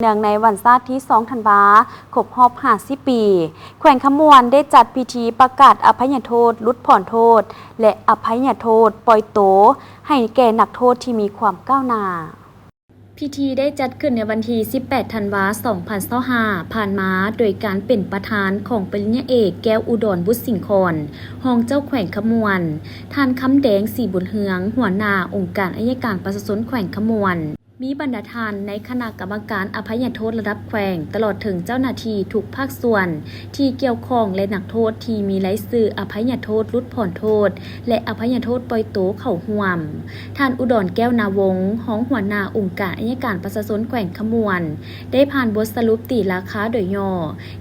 ເນື່ອງໃນວັນຊາດທີສອງທັນວາ ຄົບຮອບຫ້າສິບປີ, ແຂວງຄຳມ່ວນໄດ້ຈັດພິທີປະກາດອະໄພຍະໂທດຫຼຸດຜ່ອນໂທດ ແລະ ອະໄພຍະໂທດປ່ອຍໂຕ ໃຫ້ແກ່ນັກໂທດທີ່ມີຄວາມກ້າວໜ້າ. ພິທີໄດ້ຈັດຂຶ້ນໃນວັນທີສິບແປດທັນວາ ສອງພັນຊາວຫ້າ ຜ່ານມາ ໂດຍການເປັນປະທານຂອງປະລິນຍາເອກ ແກ້ວອຸດອນ ບຸດສິງຄອນ ຮອງເຈົ້າແຂວງຄຳມ່ວນ, ທ່ານ ຄຳແດງ ສີບຸນເຮືອງ ຫົວໜ້າອົງການໄອຍະການປະຊາຊົນແຂວງຄຳມ່ວນ, ມີບັນດາທ່ານໃນຄະນະກຳມະການອະໄພຍະໂທດລະດັບແຂວງ, ຕະຫຼອດເຖິງເຈົ້າໜ້າທີ່ທຸກພາກສ່ວນທີ່ກ່ຽວຂ້ອງ ແລະ ນັກໂທດທີ່ມີລາຍຊື່ອະໄພຍະໂທດຫຼຸດຜ່ອນໂທດ ແລະ ອະໄພຍະໂທດປ່ອຍໂຕເຂົ້າຮ່ວມ. ທ່ານ ອຸດອນ ແກ້ວນາວົງ ຮອງຫົວໜ້າອົງການໄອຍະການປະຊາຊົນແຂວງຄຳມ່ວນ ໄດ້ຜ່ານບົດສະຫຼຸບຕີລາຄາໂດຍຫຍໍ້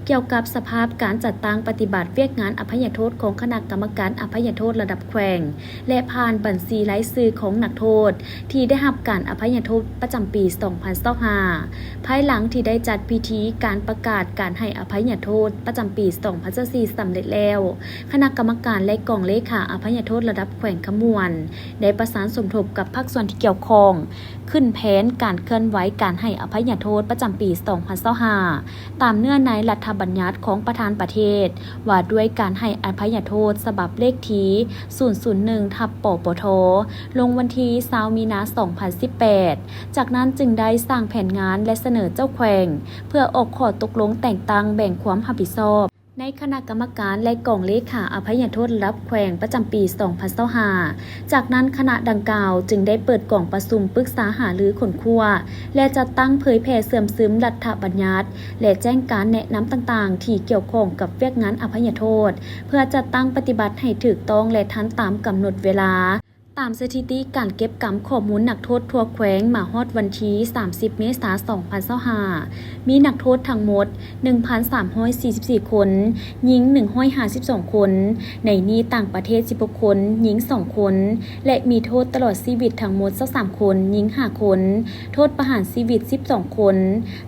ກ່ຽວກັບສະພາບການຈັດຕັ້ງປະຕິບັດວຽກງານອະໄພຍະໂທດຂອງຄະນະກຳມະການອະໄພຍະໂທດລະດັບແຂວງ ແລະ ຜ່ານບັນຊີລາຍຊື່ຂອງນັກໂທດທີ່ໄດ້ຮັບການອະໄພຍະໂທດປະຈຳປີສອງພັນຊາວຫ້າ ພາຍຫຼັງທີ່ໄດ້ຈັດພິທີການປະກາດການໃຫ້ອະໄພຍະໂທດປະຈຳປີສອງພັນຊາວສີ່ສຳເລັດແລ້ວ. ຄະນະກຳມະການ ແລະ ກອງເລຂາອະໄພຍະໂທດລະດັບແຂວງຄຳມ່ວນ ໄດ້ປະສານສົມທົບກັບພາກສ່ວນທີ່ກ່ຽວຂ້ອງ ຂຶ້ນແຜນການເຄື່ອນໄຫວການໃຫ້ອະໄພຍະໂທດປະຈຳປີສອງພັນຊາວຫ້າ ຕາມເນື້ອໃນລັດຖະບັນຍັດຂອງປະທານປະເທດ ວ່າດ້ວຍການໃຫ້ອະໄພຍະໂທດ ສະບັບເລກທີສູນສູນໜຶ່ງ ທັບ ປປທ ລົງວັນທີຊາວ ມີນາ ສອງພັນສິບແປດ. ຈາກນັ້ນຈຶ່ງໄດ້ສ້າງແຜນງານ ແລະ ສະເໜີເຈົ້າແຂວງ ເພື່ອອອກຂໍ້ຕົກລົງແຕ່ງຕັ້ງແບ່ງຄວາມຮັບຜິດຊອບ ໃນຄະນະກຳມະການ ແລະ ກອງເລຂາອະໄພຍະໂທດລະດັບແຂວງປະຈຳປີສອງພັນຊາວຫ້າ. ຈາກນັ້ນຄະນະດັ່ງກ່າວຈຶ່ງໄດ້ເປີດກອງປະຊຸມປຶກສາຫາລືຄົ້ນຄວ້າ ແລະ ຈັດຕັ້ງເຜີຍແຜ່ເຊື່ອມຊຶມລັດຖະບັນຍັດ ແລະ ແຈ້ງການແນະນຳຕ່າງໆ ທີ່ກ່ຽວຂ້ອງກັບວຽກງານອະໄພຍະໂທດ ເພື່ອຈັດຕັ້ງປະຕິບັດໃຫ້ຖືກຕ້ອງ ແລະ ທັນຕາມກຳນົດເວລາ. ຕາມສະຖິຕິການເກັບກຳຂໍ້ມູນນັກໂທດທົ່ວແຂວງ ມາຮອດວັນທີສາມສິບ ເມສາ ສອງພັນຊາວຫ້າ ມີນັກໂທດທັງໝົດ ໜຶ່ງພັນສາມຮ້ອຍສີ່ສິບສີ່ຄົນ, ຍິງ ໜຶ່ງຮ້ອຍຫ້າສິບສອງຄົນ, ໃນນີ້ຕ່າງປະເທດ ສິບຫົກຄົນ, ຍິງ ສອງຄົນ ແລະ ມີໂທດຕະຫຼອດຊີວິດທັງໝົດ ຊາວສາມຄົນ, ຍິງ ຫ້າຄົນ, ໂທດປະຫານຊີວິດ ສິບສອງຄົນ.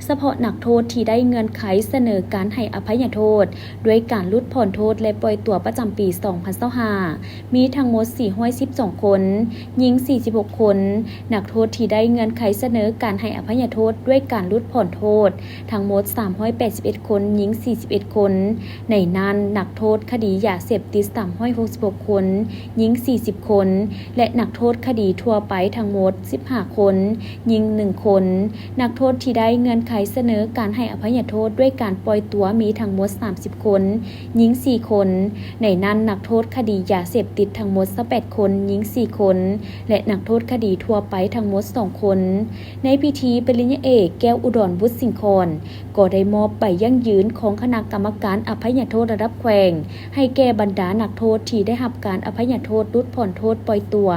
ສະເພາະນັກໂທດທີ່ໄດ້ເງື່ອນໄຂສະເໜີການໃຫ້ອະໄພຍະໂທດ ດ້ວຍການຫຼຸດຜ່ອນໂທດ ແລະ ປ່ອຍຕົວປະຈຳປີສອງພັນຊາວຫ້າ ມີທັງໝົດ ສີ່ຮ້ອຍສິບສອງຄົນ, ຍິງ ສີ່ສິບຫົກຄົນ. ນັກໂທດທີ່ໄດ້ເງື່ອນໄຂສະເໜີການໃຫ້ອະໄພຍະໂທດດ້ວຍການຫຼຸດຜ່ອນໂທດ ທັງໝົດ ສາມຮ້ອຍແປດສິບເອັດຄົນ, ຍິງ ສີ່ສິບເອັດຄົນ. ໃນນັ້ນ ນັກໂທດຄະດີຢາເສບຕິດ ສາມຮ້ອຍຫົກສິບຫົກຄົນ, ຍິງ ສີ່ສິບຄົນ ແລະ ນັກໂທດຄະດີທົ່ວໄປທັງໝົດ ສິບຫ້າຄົນ, ຍິງ ໜຶ່ງຄົນ. ນັກໂທດທີ່ໄດ້ເງື່ອນໄຂສະເໜີການໃຫ້ອະໄພຍະໂທດດ້ວຍການປ່ອຍຕົວມີທັງໝົດ ສາມສິບຄົນ, ຍິງ ສີ່ຄົນ. ໃນນັ້ນ ນັກໂທດຄະດີຢາເສບຕິດທັງໝົດ ຊາວແປດຄົນ, ຍິງ ສີ່ຄົນ ແລະ ນັກໂທດຄະດີທົ່ວໄປທັງໝົດ ສອງຄົນ. ໃນພິທີ ປະລິນຍາເອກ ແກ້ວອຸດອນ ບຸດສິງຄອນ ກໍໄດ້ມອບໃບຢັ້ງຢືນຂອງຄະນະກຳມະການອະໄພຍະໂທດລະດັບແຂວງ ໃຫ້ແກ່ບັນດານັກໂທດທີ່ໄດ້ຮັບການອະໄພຍະໂທດຫຼຸດຜ່ອນໂທດປ່ອຍຕົວ.